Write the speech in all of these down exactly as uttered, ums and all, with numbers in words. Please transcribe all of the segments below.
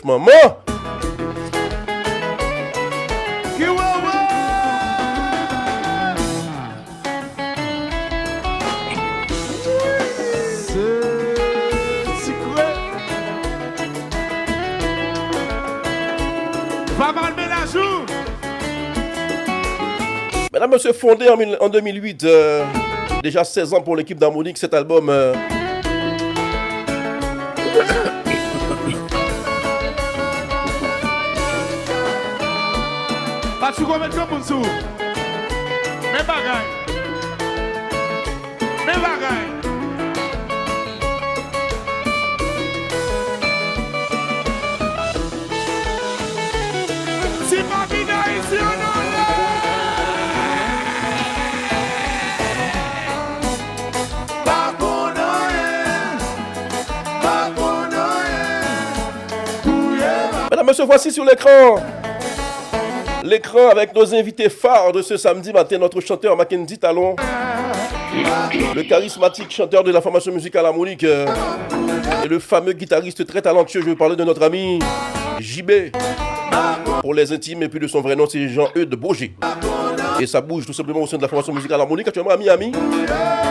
Manman! Mesdames, Messieurs, fondé en, mille- en deux mille huit, euh, déjà seize ans pour l'équipe d'Harmonik, cet album. Euh, Patchouko, met granmoun sou. Men bagay. Men bagay. Ti pa vin Ayiti ann anlè. Pa konn anyen, pa konn anyen. Mesdames, Messieurs, voici sur l'écran. L'écran avec nos invités phares de ce samedi matin, notre chanteur Mackendy Talon, le charismatique chanteur de la formation musicale Harmonik, euh, et le fameux guitariste très talentueux, je veux parler de notre ami J B, pour les intimes, et puis de son vrai nom, c'est Jean-Eudes Boger. Et ça bouge tout simplement au sein de la formation musicale Harmonik, actuellement à Miami.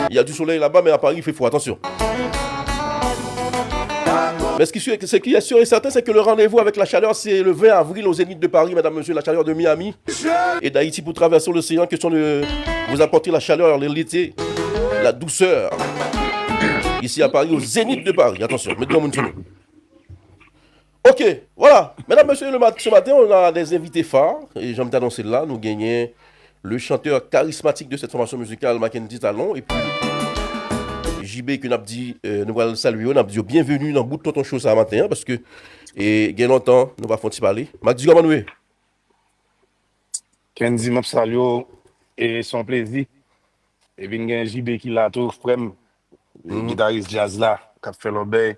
Il y a du soleil là-bas, mais à Paris, il fait froid, attention. Mais ce qui, ce qui est sûr et certain, c'est que le rendez-vous avec la chaleur, c'est le vingt avril au Zénith de Paris, mesdames, messieurs, la chaleur de Miami et d'Haïti pour traverser l'océan. Question de vous apporter la chaleur, l'été, la douceur. Ici à Paris, au Zénith de Paris. Attention, met granmoun sou nou. Ok, voilà. Mesdames, Messieurs, le mat- ce matin, on a des invités phares. Et j'aime t'annoncer là, nous gagnons le chanteur charismatique de cette formation musicale, Mackendy Talon, et puis J B, ke n ap di, euh, nou pral salye yo, n ap di yo byenveni nan bout Tonton Show sa maten an, paske, e, gen lontan nou pa fè yon ti pale. Mackendy, kòman nou ye? Kendy, m ap salye w, e se yon plezi. E vin gen J B ki la tou, frè m, e gitaris djaz la, k ap fè lòbèy.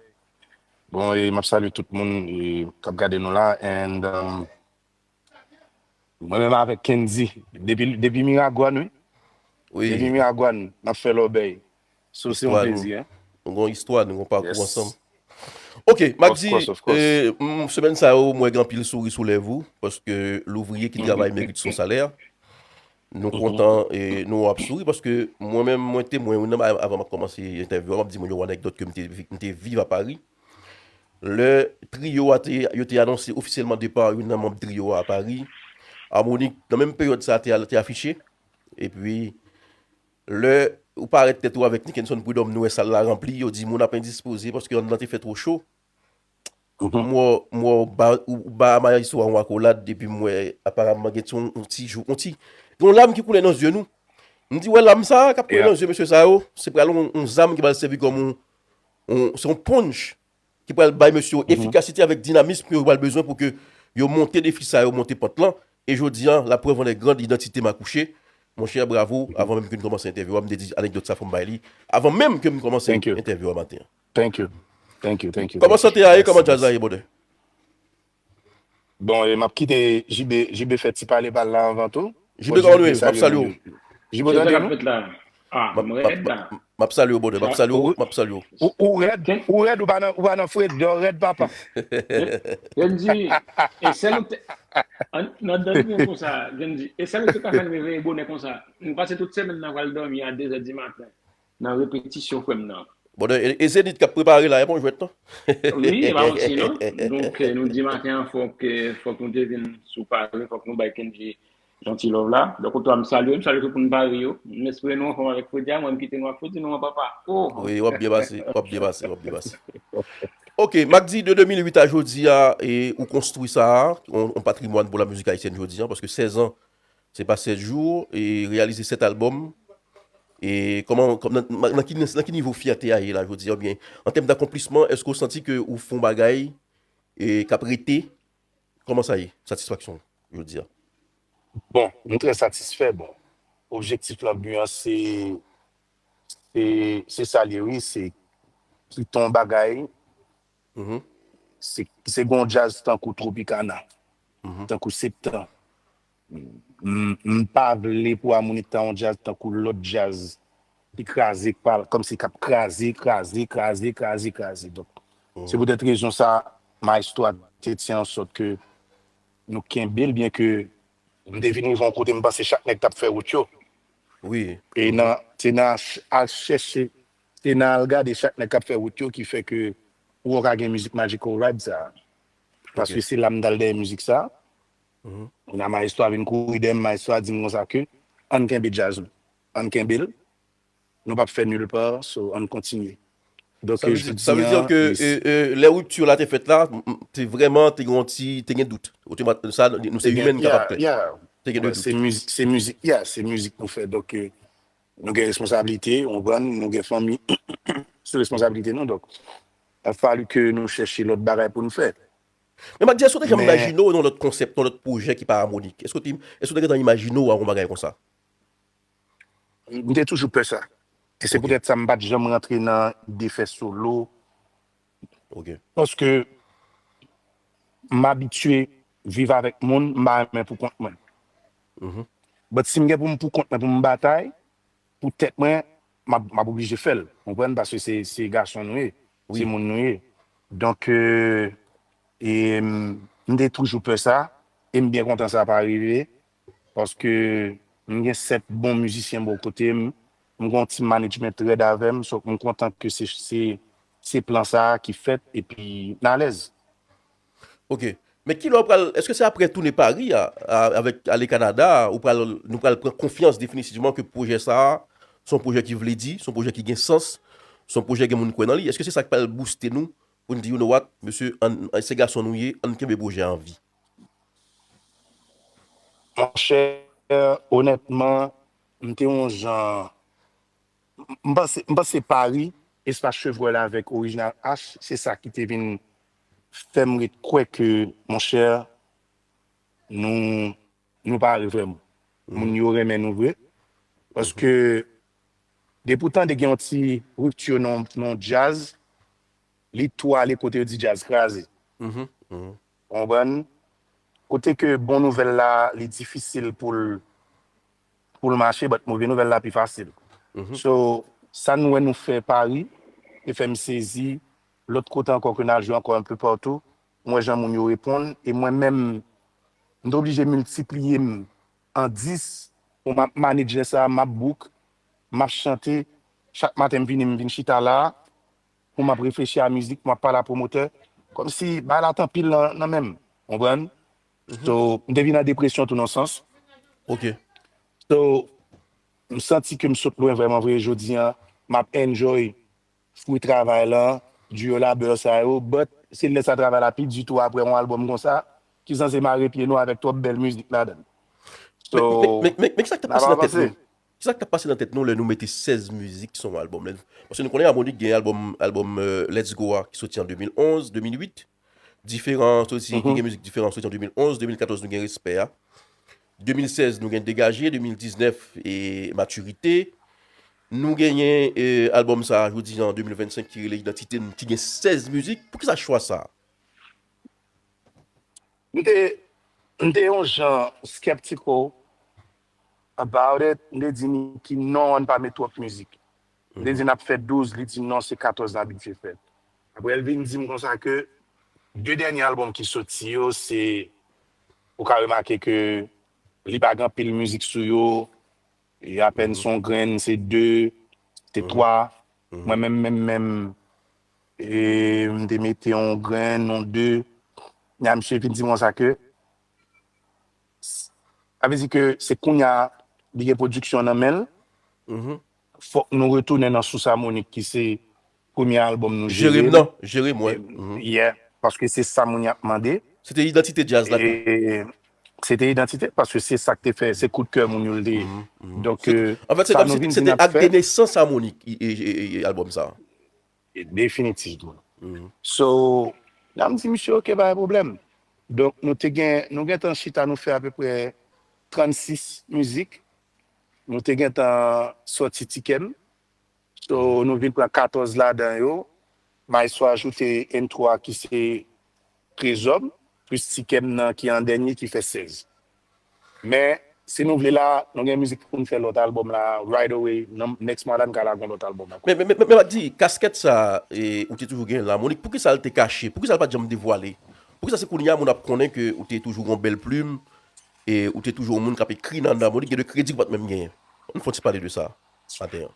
Bon, e m ap salye tout moun, e, k ap gade nou la, and, um, Mwen menm avèk Kendy, depi, depi Miragwàn, wi. Wi. Depi Miragwàn, n ap fè lòbèy. So, se yon plezi, hein. Nou gen yon istwa, nou gen yon pakou ansanm. Ok, Mackendy, semèn sa yo, mwen gen anpil souri sou lèv ou, paske louvriye ki travay merit son salè. Nou kontan, e nou wè w ap souri, paske mwen menm, mwen temwen, wi, nan, avan m ap kòmanse entèvyou a, m ap di moun yo anèkdòt ke m te, m te viv a Pari. Lè triyo a te, yo te anonse ofisyèlman depa youn nan manm triyo a a Pari, Harmonik, nan menm peryòd sa a, te, te afiche. Epi, lè ou parèt tèt ou avèk Nickenson Prud'homme, nou wè sal la ranpli, yo di moun ap endispoze paske anndan te fè twò cho. M wè, m wè w ba, ou ba Maestro a yon akolad, epi m wè, aparamman, gen yon, yon ti jou, yon ti, gen yon lam ki koule nan zye nou. M di, wè lam sa a k ap koule nan zye mesye sa yo, se pral yon, yon zam ki pral sèvi kòm yon, yon, se yon punch ki pral bay mesye yo efikasite avèk dinamism ke yo pral bezwen pou ke yo monte defi sa yo, monte pant lan. E jodi a, la preuve en est grande, idantite m akouche. Monchè, bravo, avan menm ke n kòmanse entèvyou a, m te di anekdòt sa fò m bay li, avan menm ke m kòmanse entèvyou a maten an. Thank you. Thank you, thank you, thank you. Kòman sante a ye, kòman djaz la ye, brother? Bon, e m ap kite J B, J B fè ti pale pa l la anvan tou. J B, kòman nou ye? M ap salye w. J B, tande nou? Ah, m rèd la. M ap salye w, brother. M ap salye w, m ap salye w. Ou, ou rèd, ou rèd, ou pa nan, ou pa nan fredò, rèd papa. Kendy, e sèl ou te, nan dan nou konsa, Kendy, e sèl ou te ka fè n reveye bonè konsa. Nou pase tout semèn nan pral dòmi a de zè di maten nan repetisyon frè m nan. Bon, e, e Zenith k ap prepare la, e pa yon jwèt non. Wi, e pa manti non. Donk, eh, nou di maten an, fòk, eh, fòk nou te vin sou Pari, fòk nou bay Kendy yon ti love la. Donk, otwa m salye, m salye tout moun Pari yo. M espere nou anfòm avèk Fredi a, mwen m kite nou ak Fredi, nou an papa. Oh! Wi, w ap byen pase, w ap byen pase, w ap byen pase. Ok, Mackendy, de de mil uit a jodi a, e ou konstwi sa a, yon, yon patrimwàn pou la mizik ayisyèn jodi a, paske sèz an, se pa sèz jou, e reyalize sèt albòm. E kòman, kòm, nan, nan ki, nan ki nivo fyète a ye la jodi a, oubyen an tèm dakonplisman, èske w santi ke ou fè yon bagay, e k ap rete? Kòman sa ye, satisfaksyon w jodi a? Bon, m trè satisfè. Bon, objektif lan, bi an, se, se, se sa l ye, wi, se kite yon bagay, se, se gen yon djaz tankou Tropicana, tankou Septan. M, m pa vle pou Harmonik ta yon djaz tankou lòt djaz ki kraze, k pa, kòmsi k ap kraze, kraze, kraze, kraze, kraze. Donk, se poutèt rezon sa, Maestro a te fè ansòt ke nou kenbe l, byen ke m te vin rive yon kote m panse chak nèg t ap fè wout yo. Wi. E nan, se nan ch- al chèche, se nan al gade chak nèg k ap fè wout yo ki fè ke ou ka gen mizik Magical Ride sa. Paske se la m t al dèyè mizik sa. Kounye a maestro a vin kouri dèyè m, maestro a di m konsa ke ann kenbe djaz nou. Ann kenbe l. Nou p ap fè nil pa, so ann kontinye. Donk, Sa vle di, sa vle di ke e, e, lè ripti la te fèt la, m- m- te vrèman te gen yon ti, te gen dout. Otomat, sa, nou se Te gen- imen, nou yeah, kapab fè. yeah. Te gen Ouais, de se dout. mizik, se mizik, yeah, se mizik nou fè. Donk, euh, nou gen responsablite, ou konprann, nou gen fanmi sou responsablite nou. Donk, il a fallu ke nou chèche lòt bagay pou nou fè. Men Magdi, èske w te janm Men- imajine w nan lòt konsèp, nan lòt pwojè ki pa Harmonik? Èske w te, èske w te gentan imajine w a yon bagay konsa? M te toujou pè sa. E se poutèt sa m pa t janm rantre nan ide fè solo. Ok. Paske m abitye viv avèk moun, m pa renmen pou kont mwen. But si m gen pou m pou kont mwen, pou m batay, pou tèt mwen, m ap, m ap oblije fè l. Ou konprann? Paske se, se gason nou ye. Se moun nou ye. Donk, euh, e, m, m te toujou pè sa. E m byen kontan sa pa rive. Paske m gen sèt bon mizisyen bò kote m. M gen yon team management rèd avè m. So, m kontan ke se, se, se plan sa a ki fèt. Epi, n alèz. Ok. Men kilè w pral, èske se apre toune Pari a, a, avèk ale Kanada a, ou pral, nou pral pran konfyans definitivman ke pwojè sa a, se yon pwojè ki vle di, se yon pwojè ki gen sans, se yon pwojè gen moun kwè nan li? Èske se sa k pral bouste nou pou n di, you know what, mesye, ann, se gason nou ye, ann kenbe pwojè a an vi? Monchè, onètman, m te yon jan, m panse, m panse Pari, espas chevreuil la avèk Original H, se sa ki te vin fè m ret kwè ke, monchè, nou, nou pare vrèman. Moun yo renmen nou vre. Paske, depi w tande gen yon ti ripti nan, nan djaz, li tou ale kote yo di djaz kraze. Konprann? Kote ke bon nouvèl la, li difisil pou l, pou l mache, but move nouvèl la pi fasil. So, sa nou wè nou fè Pari, te fè m sezi, lòt kote ankò ke n al jwe ankò un peu partout, m wè jan moun yo reponn, e mwen menm, m te oblije miltipliye m an dis, pou m ap manage lè sa, m ap book, m ap chante, chak maten m vini, m vin chita la, pou m ap reflechi a mizik, pou m ap pale a pwomotè, kòmsi bagay la t anpil nan, nan men m, konprann? So, m te vin an depresyon tou nan sans. Ok. So, m santi ke m sot lwen vrèman vre jodi a, m ap enjoy fwi travay lan, duo labè sa yo, but se lè sa travay la pi di tou apre yon albòm konsa, ki sanse mare pye nou avèk twòp bèl mizik ladan l. So, Men, men, men, men, men kisa k t ap n ap pase nan tèt avanse. Nou? Kisa k t ap pase nan tèt nou lè nou mete sèz mizik sou yon albòm? Lè, paske nou konnen Harmonik gen albòm, albòm euh, Let's Go a ki soti an de mil onz, de mil uit. Diferan soti, ki gen mizik diferan soti an de mil onz, de mil katòz nou gen Respè a. De mil sèz nou gen Degaje, de mil diznèf e Matirite. Nou genyen euh, albòm sa a, jodi an de mil vennsenk ki rele Idantite n, ki gen sèz mizik. Poukisa chwa sa a? M te, m te yon jan skeptical about it. M te di Niki, non, ann pa met twòp mizik. M te di n ap fè douz, li di non, se katòz n abitye fè. Apre, l vin di m konsa ke de dènye albòm ki soti yo, se, ou ka remake ke li pa gen anpil mizik sou yo, e apèn se yon grenn, se de, se twa. Mwen menm, menm, menm, e m te mete yon grenn, yon de. Nya misye vin di m konsa ke, sa vle di ke se kounye a li gen pwodiksyon nan men l. Fòk nou retounen nan sous Harmonik ki se premye albòm nou, Jere m nan, jere m, wi. Mhm. Yeah, paske se sa moun y ap mande. Se te idantite djaz la. E se te idantite, paske se sa k te fè, se kout kè moun yo l te ye. Donk, euh, Anfèt, se sa kòm nou si vin se di n te ap ak fè, de nesans Harmonik, e, e, e, e, albòm sa. definitivman. So, n ap di misye, ok, pa gen pwoblèm. Donk, nou te gen, nou gentan chita, nou fè apeprè trannsis mizik. Nou te gentan sòti Ti Kè m. So, nou vin pran katòz ladan yo. Maestro ajoute intro a ki se Trezò m, plis Ti Kè m nan ki an dènye ki fè sèz. Men, si nou vle la, nou gen mizik pou n fè lòt albòm la, right away, nan next mwa la, n ka lage yon lòt albòm ankò. Men, men, men, men, men, di, kaskèt sa, e, ou te toujou gen la, Harmonik, poukisa l te kache? Poukisa l pa t janm devwale? Poukisa se kounye a moun ap konnen ke ou te toujou yon bèl plim, e ou te toujou yon moun k ap ekri nan, nan Monique, gen de kredi ou pa t menm genyen? Ann fè yon ti pale de sa maten an.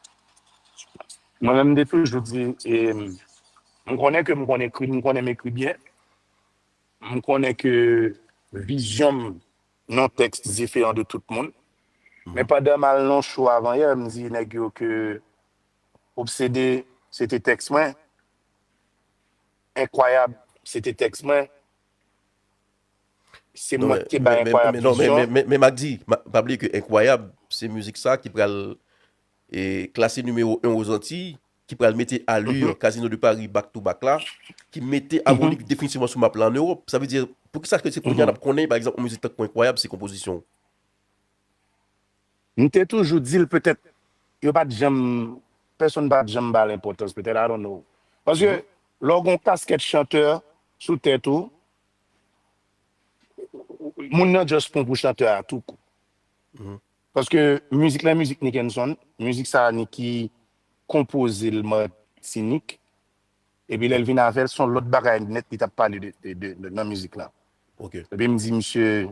Mwen menm, m te toujou di, e, m konnen ke m konn ekri, m konnen m ekri byen. M konnen ke vizyon m nan tèks diferan de tout moun. Men pandan m al nan show avan yè, m di nèg yo ke Obsede, se te tèks mwen. Enkwayab, se te tèks mwen. Se mwen ki te bay Enkwayab vizyon. Men Macdy, pa bliye ke Enkwayab, se mizik sa ki pral e, klase nimewo en Ozantiy, ki pral mete ali Casino de Paris back to back la, ki mete Harmonik definitivman sou map la an Ewòp. Sa vle di, poukisa ke se kounye a n ap konnen, pa egzanp, yon mizik tankou Enkwayab, se konpozisyon w? M te toujou di l petèt, yo pa t janm, pèsonn pa t janm ba l enpòtans, petèt, I don't know. Paske, lè w gen yon kaskèt chantè sou tèt ou, moun nan just pran w pou chantè a tou kou. Paske mizik la, mizik Nickenson, mizik sa a Nicky konpoze l Matinik. Epi lè l vin avè l, se yon lòt bagay nèt li t ap pale de, de, de, de, nan mizik la. Epi m di misye,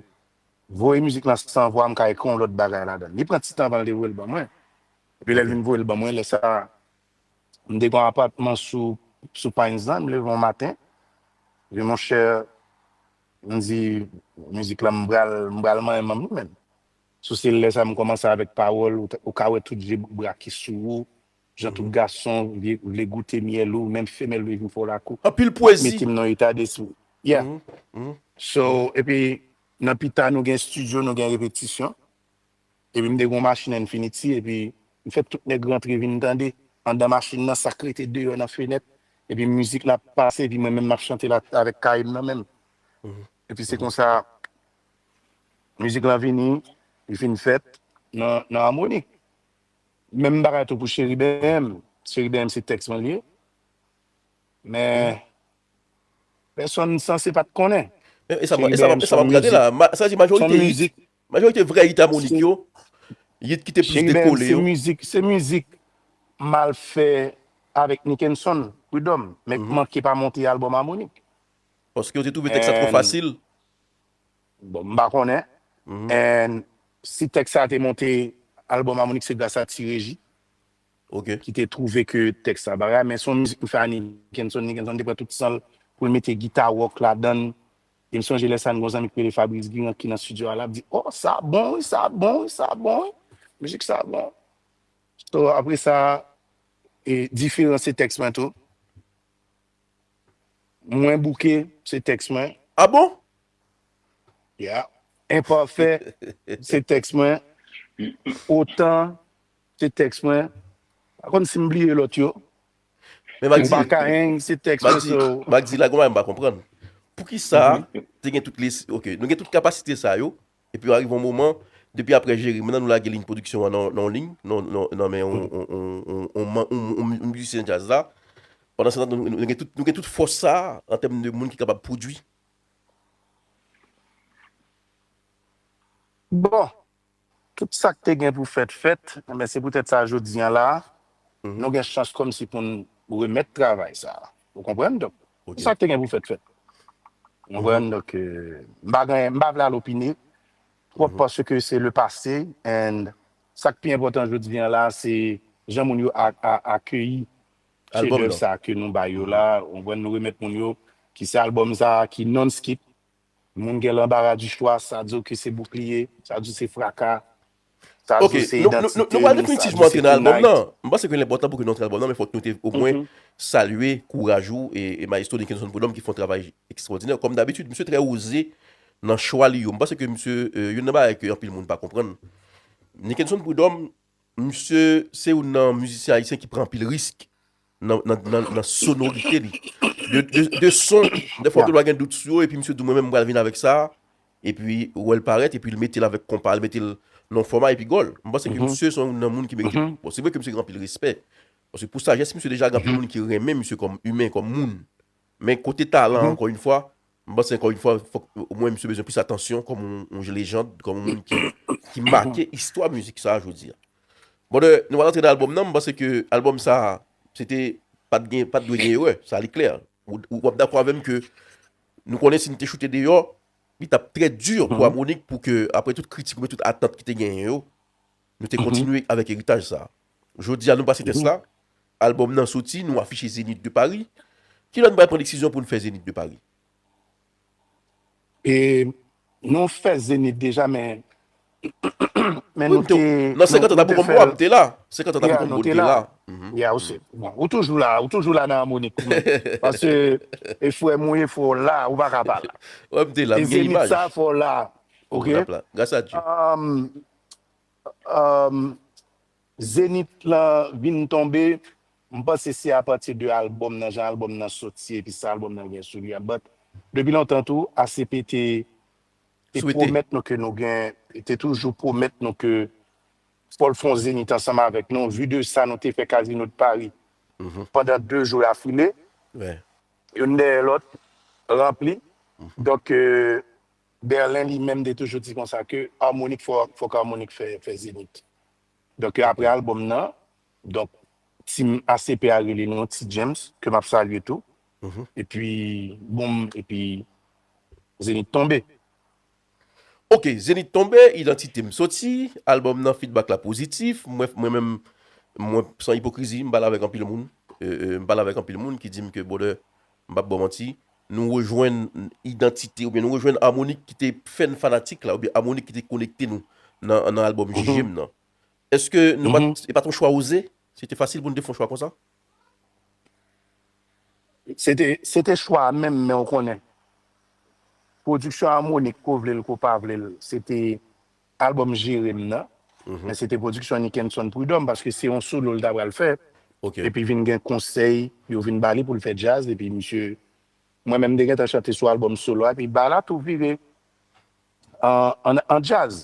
voye mizik lan san vwa, m ka ekri yon lòt bagay ladan l. Li pran ti tan avan l te voye l ban mwen. Epi lè l vin voye l ban mwen, lè sa a, m te gen yon apatman sou, sou Pines lan, m leve yon maten. Epi monchè, m di, mizik lan, m pral, m pral manyen manm li menm. Sou se lè sa a, m kòmanse avèk pawòl, ou, ou ka wè tout je brake sou ou, jan tout gason vle, vle goute myèl ou, menm femèl vle vin fè w lakou. Anpil pwezi. Mete m nan yon eta despri. Yeah. So, epi, nan pita, nou gen estidyo, nou gen repetisyon. Epi, m te gen yon machin Infinity, epi, m fè tout nèg rantre vin tande. Anndan machin nan, sa k rete deyò nan fenèt. Epi, mizik la ap pase, epi mwen menm, m ap chante la avèk kaye m nan men m. Epi, se konsa, mizik lan vini, li fin fèt nan, nan Harmonik. Menm bagay tou pou Cheri B M. Cheri B M se tèks mwen li ye. Men, pèsonn sanse pa t konnen. E sa m ap gade la, sa vle di majorite hit, majorite vrè hit Harmonik yo, hit ki te plis dekole yo. Se mizik, se mizik m al fè avèk Nickenson, Prud'homme, men k manke pa monte albòm Harmonik. Paske yo te twouve tèks la twò fasil. Bon, m pa konnen. And si tèks sa a te monte albòm Harmonik, se gras a Ti Reji ki te twouve ke tèks sa bagay, men se yon mizik m fè a Nickenson, Nickenson te pran tout san l pou l mete gita wòk ladan l. E m sonje lè sa a, n gen yon zanmi k rele Fabrice Guiran ki nan estidyo a, l ap di, oh, sa bon wi, sa bon wi, sa bon wi. Mizik sa bon. So, apre sa, e, Diferan se tèks mwen tou. Mwen Bouke, se tèks mwen. Ah bon? Yeah. Enpafè, se tèks mwen. Otan, se tèks mwen. Pa konn si m bliye lòt yo. Men Macdy, Macdy, la gon bagay m pa konprann. Poukisa te gen tout les, ok, nou gen tout kapasite sa yo, epi arive yon moman, depi aprè Jerem nan nou lage liy pwodiksyon an nan, nan yon liy, nan, nan, nan men yon, yon, yon, yon, yon, yon, yon mizisyen djaz la, pandan se tan nou, nou gen tout, nou gen tout fòs sa a, an tèm de moun ki kapab pwodui. Bon, tout sa k te gen pou fèt, fèt, men se poutèt sa jodi a la, nou gen chans kòmsi pou n remèt travay sa a. Ou konprann? Donk, tout sa k te gen pou fèt, fèt. Ou konprann? Donk, euh, m pa gen, m pa vle al opine twòp paske se le passé, and sa k pi enpòtan jodi a la, se jan moun yo a, a, akeyi chedèv sa ke nou ba yo la, ou konprann, nou remèt moun yo, ki se albòm sa a ki non-skip. Moun gen lanbara di chwa, sa di w ke se boukliye, sa di w se fraka, sa di w se idantite, nou pral definitivman antre nan albòm nan. M panse ke l enpòtan pou ke nou antre nan albòm nan, men fòk nou te omwen salye kouraj ou e, e Maestro Nickenson Prud'homme ki fè yon travay ekstwòdinè. Kòm dabitid, misye trè oze nan chwa li yo. M panse ke misye, euh, youn nan bagay ke anpil moun pa konprann, Nickenson Prud'homme, misye se youn nan mizisyen ayisyen ki pran anpil risk nan, nan, nan, nan sonorite li. De, de, de son, dèfwa w gen dwa gen dout sou yo, epi misye di, mwen menm, m pral vin avèk sa, epi ou wè l parèt, epi l mete l avèk konpa, l mete l nan yon fòma, epi gòl. M panse ke misye se youn nan moun ki merite. Bon, se vre ke misye gen anpil respè. Paske pou sajès, misye deja gen anpil moun ki renmen misye kòm imen, kòm moun. Men kote talan an, ankò yon fwa, m panse ankò yon fwa, fòk omwen misye bezwen plis atansyon kòm yon, yon lejand, kòm yon moun ki, ki make istwa mizik sa a jodi a. Bon, de, nou pral antre nan albòm nan, m panse ke albòm sa a, se te, pa t gen, pa t dwe gen erè, sa li klè. Ou, ou w ap dakò avè m ke Nou konnen si n te choute deyò, li t ap trè di pou Harmonik, pou ke, apre tout kritik oubyen tout atant ki te genyen yo, nou te kontinye avèk eritaj sa. Jodi a, nou pase tès la, albòm nan soti, nou afiche Zénith de Paris. Kilè nou pral pran desizyon pou n fè Zénith de Paris? E nou fè Zénith deja, men men nou te nan senkant an, ta pou konn bwa, m te la. Senkant an, ta pou konn bwa, m te la. Ya, ou se. Bon, ou toujou la, ou toujou la nan Harmonik. Paske e frè m ou, e frè w la, ou pa ka pa la. Wè, m te la, m gen imaj. Sa fò la. Ok. Gras a Dye. Zenith lan vin tonbe, m panse se apati de albòm nan, jan albòm nan soti epi sa albòm nan gen sou li a. But depi lontan tou, A C P te te pwomèt nou ke nou gen, te toujou pwomèt nou ke fò l fè yon Zenith ansanm avèk nou, vi de sa nou te fè Casino de Paris pandan de jou dafile, youn dèyè lòt, ranpli. Donk, Berlin li menm te toujou di konsa ke Harmonik, fò, fòk Harmonik fè, fè Zenith. Donk, apre albòm nan, donk, team A C P a rele nou Ti James, ke m ap salye tou. Epi, boum, epi Zenith tonbe. Ok, Zenith tonbe, Idantite m soti, albòm nan, feedback la pozitif. Mwen, mwen menm, mwen, san ipokrizi, m pale avèk anpil moun. M pale avèk anpil moun ki di m ke, brother, m p ap ba w manti, nou rejwenn idantite oubyen nou rejwenn Harmonik ki te fè n fanatik la, oubyen Harmonik ki te konekte nou nan, nan albòm Jije m nan. Èske nou pa t, e pa t yon chwa oze? Se te fasil pou n te fè yon chwa konsa? Se te, se te chwa a menm, men ou konnen. Pwodiksyon Harmonik, ko vle l, ko pa vle l, se te albòm Jere m nan. Men se te pwodiksyon Nickenson Prud'homme, paske se yon solo l ta pral fè. Epi vin gen konsèy, yo vin ba li pou l fè djaz, epi misye, mwen menm, m te gentan chante sou albòm solo a, epi ba la tou vire an, an, an djaz.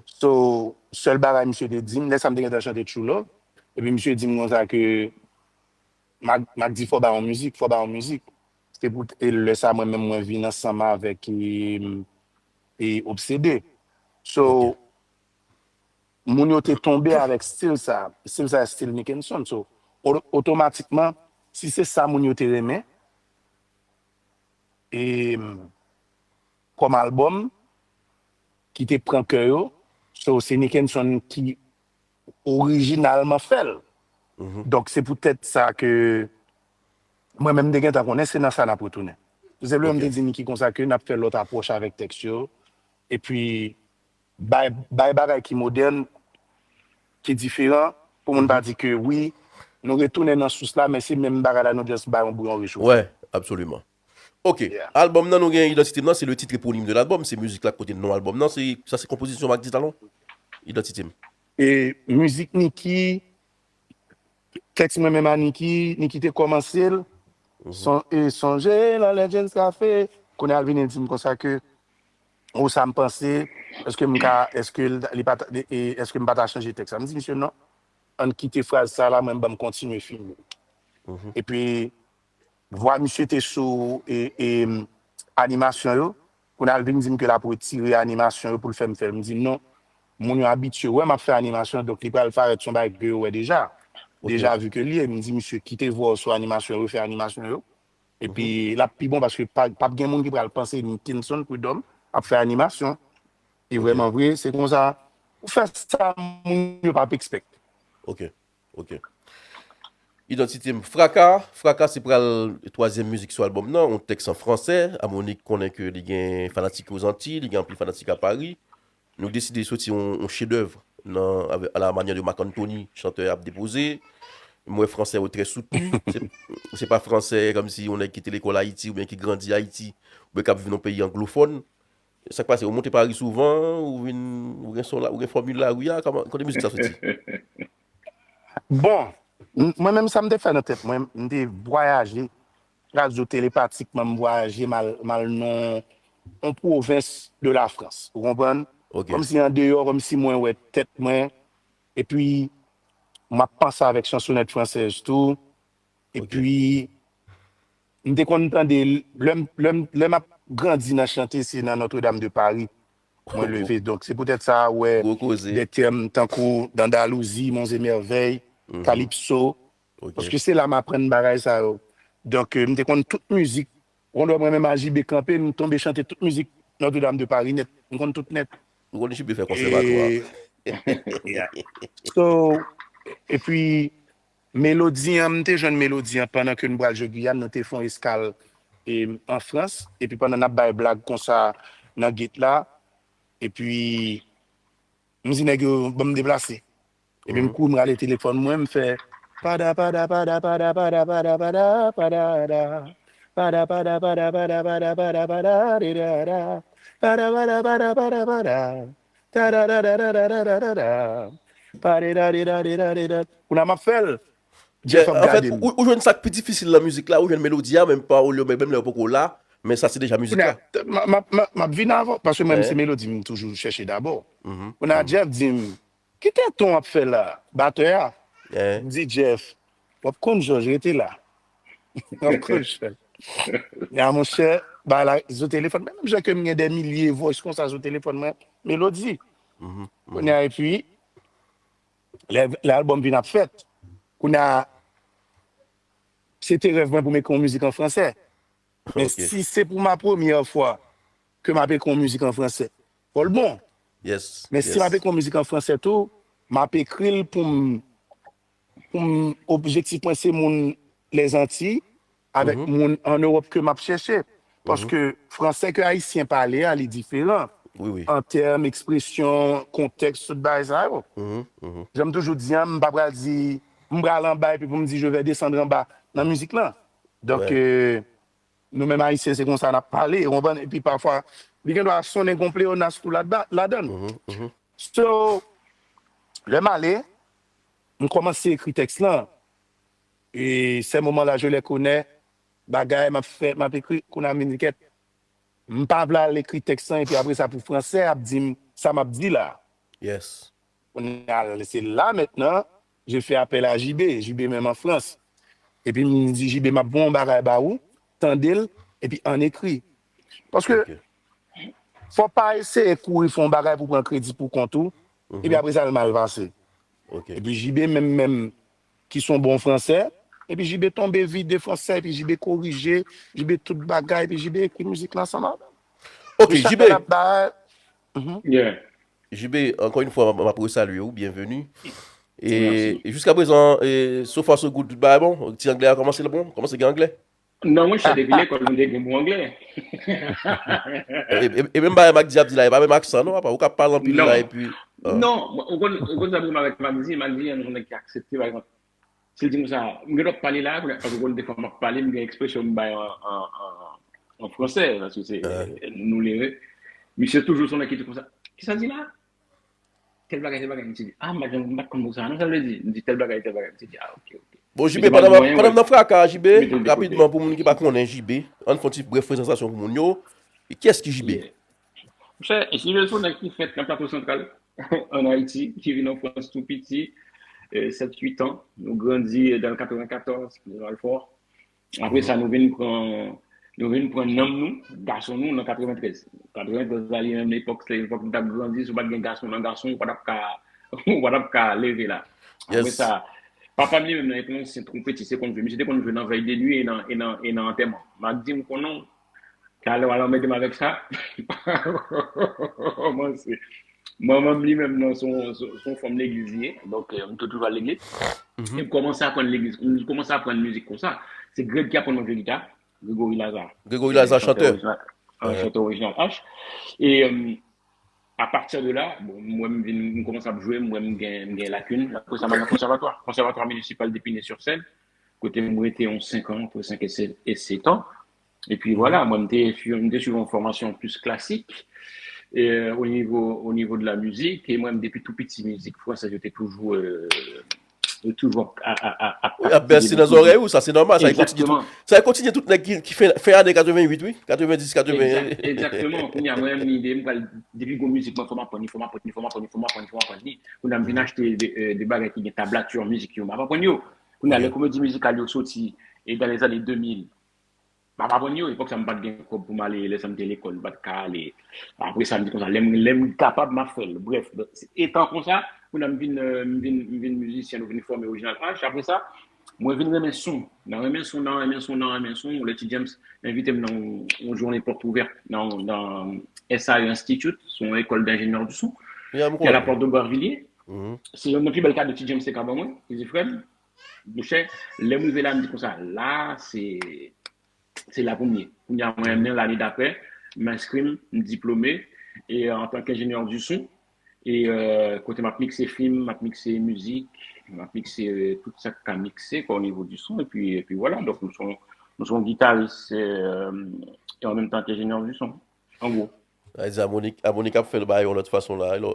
So, sèl bagay misye te di m, lè sa m te gentan chante True Love, epi misye di m konsa ke m a, m a di fò ba yon mizik, fò ba yon mizik. Se pou, e lè sa mwen menm mwen vin ansanm avèk e, e Obsede. So, moun yo te tonbe avèk stil sa, stil sa stil Nickenson. So, o- otomatikman, si se sa moun yo te renmen, e kòm albòm ki te pran kè yo, so se Nickenson ki orijinalman fè l. Donk se poutèt sa ke mwen menm m te gentan konnen se nan sa n ap retounen. Tou senpleman m te di Nicky konsa ke n ap fè lòt apwòch avèk tèks yo, epi bay, bay bagay ki modèn, ki diferan, pou moun pa di ke wi, nou retounen nan sous la, men se menm bagay la, nou just bay yon bouyon rechofe. Wè, absoliman. Ok, albòm nan nou gen Idantite m nan, se le titre éponyme de l'album, se mizik la k pote non albòm nan, se, sa se konpozisyon Mack Ditalon, Idantite m. E mizik Nicky, tèks mwen menm a Nicky, Nicky te kòmanse l, son, e sonje nan Legends Café, kounye a l vini l di m konsa ke, ou sa m panse, èske m ka, èske l, li pa ta, e, èske m pa ta chanje tèks la? M di misye non, ann kite fraz sa la, mwen ban m kontinye fini. Epi, vwa misye te sou e, e, animasyon yo, kounye a l vin di m ke l ap retire animasyon yo pou l fè m fè l. M di non, moun yo abitye wè m ap fè animasyon, donk li pral parèt se yon bagay ke yo wè deja. Deja vi ke l ye, m di misye kite vwa w sou animasyon yo, refè animasyon yo. Epi l ap pi bon paske pa, p ap gen moun ki pral panse Nickenson Prud'homme ap fè animasyon. E vrèman vre, se konsa, ou fè sa moun yo p ap expect. Ok. Ok. Idantite m, Fraka. Fraka se pral twazyèm mizik sou albòm nan, yon tèks an fransè. Harmonik konnen ke li gen fanatik Ozantiy, li gen anpil fanatik a Pari. Nou deside soti yon, yon chedèv nan, avè, à la manière de Marc Anthony, chantè ap depoze. M wè fransè yo trè soutni. Se, se pa fransè kòmsi yon nèg ki te lekòl Ayiti oubyen ki grandi Ayiti, oubyen k ap viv nan peyi anglofòn. Sa k pase, ou monte Pari souvan, ou vin, ou gen son la, ou gen fòmil lari a, kòman, kote mizik sa soti? Bon, m- mwen menm sa m te fè nan tèt mwen, m te vwayaje, radyo telepatikman m vwayaje, m al, m al nan yon pwovens de la Frans, ou konprann? Ok. Kòmsi andeyò, kòmsi mwen wè tèt mwen, epi m ap panse avèk chansonèt fransèz tou, epi m te konn tande, lè m, lè m, lè m ap grandi nan chante, se nan Notre Dame de Paris mwen leve. Donk, se poutèt sa, wè, Gwo koze. Dè tèm tankou Dandalouzi, Monts et Merveilles, Calypso, paske se la m aprann bagay sa yo. Donk, euh, m te konn tout mizik Ou konn wè mwen menm a J B kanpe, m tonbe chante tout mizik Notre-Dame de Paris nèt. M konn tout nèt. M konn J B fè konsèvatwa. Yeah. So, epi, melodi an, m te jwenn melodi an pandan ke n pral jwe Giyàn, nou te fè yon eskal e, an Frans. Epi pandan n ap bay blag konsa nan gate la, epi m di nèg yo, ban m deplase. Epi m kouri, m rale telefòn mwen, m fè pada, pada, pada, pada, pada, pada, pada, pada, da. Pada, pada, pada, pada, pada, pada, pada, de, da, da. Pada, pada, pada, pada, pada. Ta, da, da, da, da, da, da, da, da, da. Pa, de, da, de, da, de, da, de, da. Kounye a m ap fè l. Jeff ap gade m. Ou, ou jwenn sa k pi difisil nan mizik la, ou jwenn melodi a, menm pawòl yo, menm lè yo poko la, men sa se deja mizik la. M ap vin avè w, paske mwen, se melodi m toujou chèche dabò. Kounye a Jeff di m, "Ki tenten w ap fè la, batè a?" M di Jeff, "W ap konn Jòj, rete la." W ap konn Jòj. Ya, monchè, ba la, sou telefòn, menm jan ke m gen de milye voice konsa sou telefòn mwen, melodi. Kounye a, epi, lè, lè albòm vin ap fèt, kounye a, se te rèv mwen pou m ekri yon mizik an fransè. Men si se pou ma premyè fwa ke m ap ekri yon mizik an fransè, fò l bon. Men si m ap ekri yon mizik an fransè tou, m ap ekri l pou m, pou m, objektif mwen se moun Lèzantiy, avèk moun an Ewòp ke m ap chèche. Paske fransè ke Ayisyen pale a, li diferan. An tèm ekspresyon, kontèks, tout bagay sa yo. Jan m toujou di a, m pa pral di, m pral anba epi pou m di, "Je vais descendre en bas" nan mizik lan. Donk, euh, nou menm Ayisyen, se konsa n ap pale, ou konprann? Epi pafwa, li gen dwa sonnen gon pleyonas tou lada-, ladan l. So, lè m ale, m kòmanse ekri tèks lan. E ces moments-là, je les connais, bagay m ap fè, m ap ekri, kounye a m vin di kèt. M pa vle al ekri tèks lan, epi apre sa pou fransè ap di m sa m ap di la. Kounye a, se la mentnan, je fais appel à J B, J B menm an Frans. Epi m di J B, "M ap voye yon bagay ba ou, tande l, epi ann ekri." Paske fò pa eseye kouri fè yon bagay pou pran kredi pou kont ou, epi apre sa l mal pase. Epi J B menm, menm, ki se yon bon fransè, epi J B tonbe vide fransè, epi J B korije, J B tout bagay, epi J B ekri mizik lan ansanm avè m. Ok, J B. J B, ankò yon fwa, m ap resalye w, byenveni. E, e jiska prezan, e, so far so good, tout bagay bon? Ti anglè a kòmanse l bon? Kòmanse gen anglè? Non, monchè, depi lekòl, m te gen bon anglè. E, e, e menm bagay Magdi ap di la, e pa menm aksan, non, apa, ou ka pale anpil la, epi, ah. Non, ou konn, ou konn sa m renmen avèk Magdi, Magdi, se yon nèg ki aksepte, pa egzanp, si l di m sa, m gen dwa pale la, paske ou konn defwa m ap pale, m gen ekspresyon m bay an, an, an, an fransè, paske se, nou lere. Misye toujou se yon nèg ki di konsa, "Kisa l di la?" Tèl bagay, tèl bagay. Misye di, "Ah, m pa t janm, m pa t konn mo sa a, non, sa vle di?" M di, "Tèl bagay, tèl bagay." Misye di, "Ah, ok, ok." Bon, J B, pandan, pandan m nan fraka a, J B, rapidman, pou moun ki pa konnen J B, ann fè yon ti brèf prezantasyon pou moun yo. Kiyès ki J B? Monchè, J B se yon nèg ki fèt nan Plato Santral, ann Ayiti, ki vin an Frans tou piti, euh, sèt, uit an. Nou grandi, euh, dans le quatre-vingt-quatorze, nou al fò. Apre sa, nou vin pran, nou vin pran nanm nou, gason nou nan katreventrèz. Katreventrèz la, li menm epòk, se epòk nou t ap grandi, si w pa t gen gason nan gason, ou pa t ap ka, ou pa t ap ka leve la. Apre sa, papa m li menm nan, li te yon ansyen twonpetist, se konn jwe. Misye te konn jwe nan vèy de nwi e nan, e nan, e nan antèman. M ap di m konnen w, talè w al anmède m avèk sa. Kòmanse. Manman m li menm nan, se yon, se yon fanm legliz li ye. Donk, euh, m te toujou al legliz. E m kòmanse aprann legliz, m kòmanse aprann mizik konsa. Se Greg ki aprann mwen jwe gita, Gregory Lazare. Gregory Lazare, chantè. Chantè orijinal, euh, chantè orijinal H. E, euh, apati de la, bon, m wè m vin, m kòmanse ap jwe, m wè m gen, m gen lakin. Apre sa, m al nan konsèvatwa, konsèvatwa minisipal d'Épinay-sur-Seine, kote m rete yon senk an, antre senk e sèt, e sèt an. Epi vwala, mwen, m te, m te swiv yon fòmasyon plis klasik, euh, au niveau, au niveau de la musique, e mwen, depi tou piti, mizik fransèz yo te toujou, euh, yo toujou ap, ap, ap, ap, ap bèse nan zòrèy ou, sa se nòmal, sa e kontinye tout, sa e kontinye tout nèg ki, ki fen, fen ane katrevenn uit, wi, katrevenndis, katreven. Egzakteman, kounye a, mwen, m lide, m pral, depi gon mizik, mwen, fò m aprann li, fò m aprann li, fò m aprann li, fò m aprann li, fò m aprann li. Kounye a, m vin achte de, euh, de bagay ki gen tablati mizik yo, m ap aprann yo. Kounye a, lè komedi mizikal yo soti, e dans les années deux mille, m ap aprann yo, epòk sa m pa t gen kòb pou m ale, lè sa m te lekòl, m pa t ka ale. Apre sa, m di konsa, lè m, lè m kapab, m ap fè l. Brèf, etan konsa, kounye a m vin, euh, m vin, m vin mizisyen, nou vin fòme Orijinal H. Apre sa, Mwen vin renmen son. Nan renmen son, nan renmen son, nan renmen son. Lè Ti James envite m nan yon, yon jounen pòt ouvè nan, nan S I E Institute, se yon ekòl denjenyè di son. Ya, m Ki a la konnen. Porte de Beauvilliers. Mhm. Se youn nan pi bèl kado Ti James te ka ban mwen. Li di, "Frè m, monchè, lè m rive la, m di konsa, la, se se la pou m ye." Kounye a mwen menm lane daprè, m enskri m, m diplome, e antanke enjenyè di son, e euh, kote m ap mikse fim, m ap mikse mizik, m ap mikse euh, tout sa k ka mikse kwa, o nivo di son, epi, epi vwala, donk nou se yon, nou se yon gitaris euh, e an menm tan ke enjenyè di son, an gwo. Sa vle di Amonik, Amonik ap fè l ba yon lòt fason la, alò.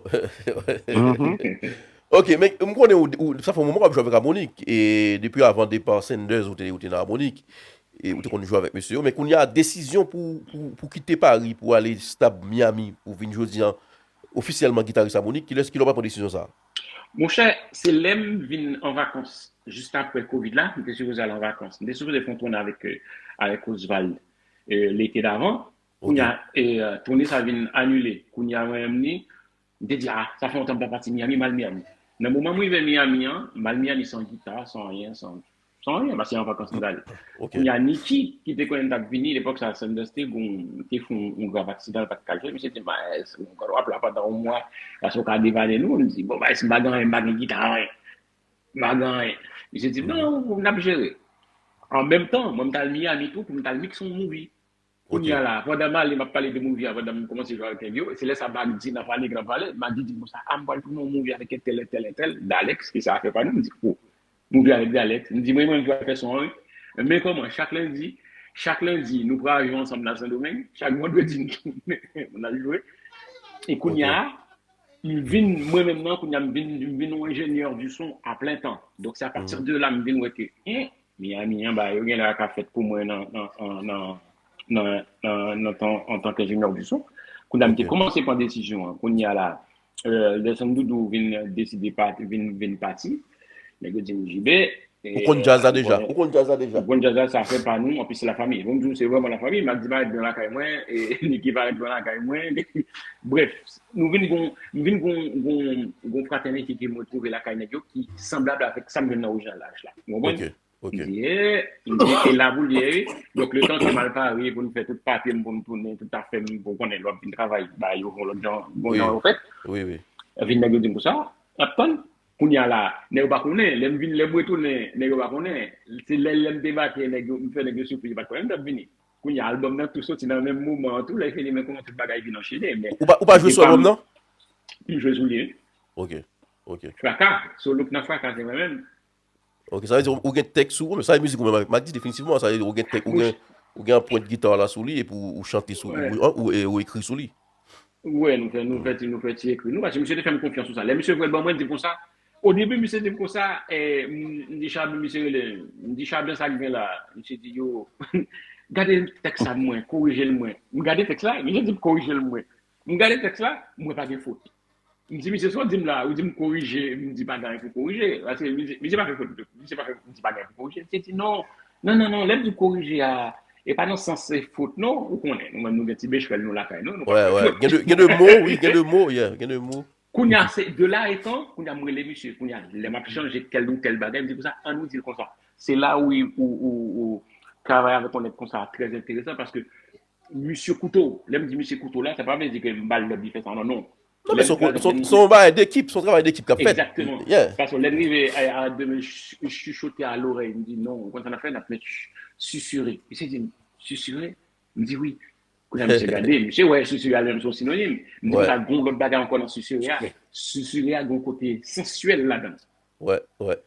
Ok, men m konnen ou, ou, sa fè yon moman w ap jwe avèk Amonik, e depi avan depa Sanders ou te, ou te nan Amonik, e ou te konn jwe avèk mesye yo, men kounye a desizyon pou, pou, pou kite Paris, pou ale stab Miami, pou vin jodi an ofisyèlman gitaris Amonik, kilès, kilè w pa pran desizyon sa a? Monchè, se lè m vin an vakans, jis aprè Covid la, m te sipoze al an vakans. M te sipoze fè yon toune avèk, euh, avèk Osvald euh, lete davan. Kounye a, e, euh, toune sa vin anile. Kounye a, mwen menm ni, m te di, ah, sa fè lontan m pa pati Miami, m al Miami. Nan moman m rive Miami an, m al Miami san gita, san anyen, san, san anyen, paske an vakans m t ale. Ok. Kounye a, Nicky, ki te konnen m t ap vini, lepòk sa, Sanders te gon, te fè yon, yon grav aksidan, l pa t ka jwe. Misye di, Maes, w ap la pandan yon mwa, paske w ka devale nou. M di, bon, Maes, m pa gen anyen, m pa gen gita, anyen. M pa gen anyen. Misye di, non, n ap jere. An menm tan, mwen, m t al Miami tou pou m t al mikse yon movie. Kounye a la, pandan m ale, m ap pale de movie a, pandan m kòmanse jwe avèk nèg yo, se lè sa Magdi nan pale, nan pale, Magdi di m konsa, ah, m pral tounen yon movie avèk entèl, entèl, entèl, Dalex, ki se afè pa nou, m di, oh, movie avèk Dalex, m di, mwen, mwen, m pral fè son an, wi. Men kòman, chak lendi, chak lendi, nou pral jwe ansanm nan Sendomeng, chak vandredi, nou tounen, nou al jwe. E kounye a, m vin, mwen menm nan, kounye a, m vin, m vin yon enjenyè di son a plen tan. Donk, se apati de la, m vin wè ke, en, Miami an, bagay yo genlè ka fèt pou mwen nan, nan, nan, nan, nan, nan, nan tan, antanke enjenyè di son. Kounye a, m te Ok. kòmanse pran desizyon an. Kounye a la, euh, lè Sandoudou vin deside pati, vin, vin pati, nèg yo di m, Jibe, Ou konn djaz la deja? Ou konn djaz la deja? Ou konn djaz la, se afè pa nou, anplis se lafanmi. Bon, m di w, se vrèman lafanmi, Magdi pa ret byen lakay mwen, e Nicky pa ret byen lakay mwen. Brèf, nou vin gon, m vin gon, gon, gon fratènite ke mwen twouve lakay nèg yo ki sanblab avèk sa m jwenn nan Orijinal H la. Ou konprann? Ok, ok. M di, eh, m di, e la pou l ye, wi. Donk, letan ke m al Pari pou m fè tout papye m, pou m tounen, tout afè m, pou konnen lè w ap vin travay, ba yo, yon lòt jan, bon Wi. Jan yo fèt. Wi, wi. Vin nèg yo di m konsa, n ap tann. Kounye a la, nèg yo pa konnen. Lè m vin, lè m retounen, nèg yo pa konnen. Se lè, lè m debake, nèg yo, m fè nèg yo sipriz, yo pa t konnen m t ap vini. Kounye a, albòm nan tou soti nan menm moman an tou, lè fini, men kòman tout bagay vin anchene. Men, Ou pa, ou pa jwe sou albòm nan? M jwe sou li, wi. Ok, ok. Fraka, solo k nan Fraka, se mwen menm. Ok, sa vle di ou gen tèks sou, men sa e mizik ou menm avèk Magdi, definitivman, sa vle di ou gen tèks, ou gen, ou gen anprent gita la sou li, epi ou, ou chante sou, Wè. ou, ou, e ou ekri sou li. Wè, nou fè, nou fè ti, nou fè ti ekri. Nou, paske misye te fè m konfyans sou sa. Lè misye voye l ban mwen, li di m konsa. O debi, misye di m konsa, eh, m, m di Chabin, misye rele, m di Chabin sa k gen la. Misye di, yo, gade tèks sa mwen, korije l mwen. M gade tèks la, misye di m korije l mwen. M gade tèks la, mwen pa gen fot. M di, misye, sa w di m la, ou di m korije, m di pa gen anyen pou korije. Paske misye, misye pa fè fot, misye pa fè, m di pa gen anyen pou korije. Misye di, non, non, non, non, lè m di korije a, e pa nan sans se fot, non, ou konnen, nou menm nou gen ti bechwèl nou lakay nou, nou pa Wè, fè wè. fot. Gen de, gen de mo, wi, gen de mo, yeah, gen de mo. Kounye a, se de la etan, kounye a, m rele misye, kounye a, lè m ap chanje tèl ou tèl bagay, m di konsa, ann nou di l konsa. Se la, wi, ou, ou, ou travay avèk yon nèg konsa, trè enteresan, paske misye koute w. Lè m di misye koute w la, sa pa vle di ke m ba l lòd li fè sa, non, non. Non, men se yon, se yon, se yon bagay dekip, se yon travay dekip k ap fèt. Exactement. Yeah. Paske lè n rive a, a de m ch- chuchote a lorèy, m di non, ou konn sa n ap fè, n ap met ch- susurre. Misye di m, susurre? M di wi. Kounye a misye gade, misye wè susurre a menm se yon sinonim. M di Wè. Sa gon lòt bagay ankò nan susurre a. Susurre a gon kote sansyèl ladan. Wè, wè.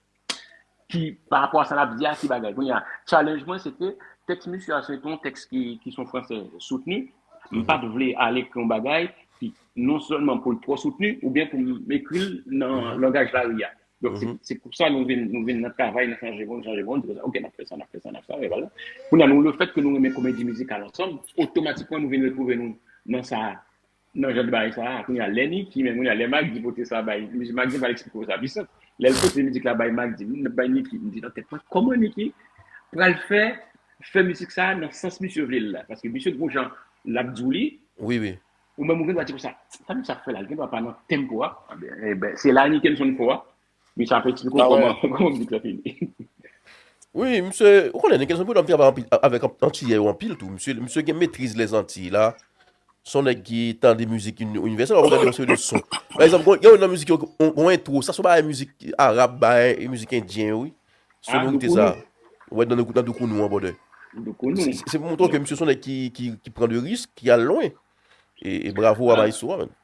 Ki, pa rapò a sa n ap di a, ki bagay. Kounye a, challenge mwen, se ke tèks misye a, se te yon tèks ki, ki se yon fransè soutni. M pa t vle al ekri yon bagay ki non sèlman pou l twò soutni, oubyen pou m ekri l nan langaj lari a. Donk, se, se pou sa nou vin, nou vin nan travay, nan chanje bon, chanje bon, nou di konsa, ok, n ap fè sa, n ap fè sa, n ap fè sa, e vwala. Kounye a, nou, lefèt ke nou renmen komedi mizikal ansanm, otomatikman, nou vin retwouve nou nan sa, nan jan de bagay sa a. Kounye a, lè Nicky, men kounye a, lè Magdi pote sa bay, Magdi pral eksplike w sa, Vicent. Lè l pote mizik la bay Magdi, m bay Nicky, m di nan tèt mwen, kòman Nicky pral fè, fè mizik sa a nan sans misye vle l la? Paske misye gon jan l ap di w li, Wi, wi. ou menm ou gen dwa di konsa, sa misye ap fè la, l gen dwa pa nan tempo a. Enben, enben, se la Nicky Henson fò a. Misye ap eksplike w kòman, kòman mizik la fini. Wi, misye, ou konnen, Nickelson Prud'homme travay anpil, avèk Antiyè yo anpil tou. Misye, misye gen metriz Lèzantiy la. Se yon nèg ki tande mizik uni- inivèsèl, w ap gade yon seri de son. Pa egzanp, gen yon nan mizik yo, yon, yon entwo, sa se yon bagay mizik arab, bagay mizik endyen, wi. Se nou kite sa. Wè, nan, nan Doukounou an, brother. Se pou montre ke misye se yon nèg ki, ki, ki pran de risk, ki al lwen. E, e bravo a maestro a, man.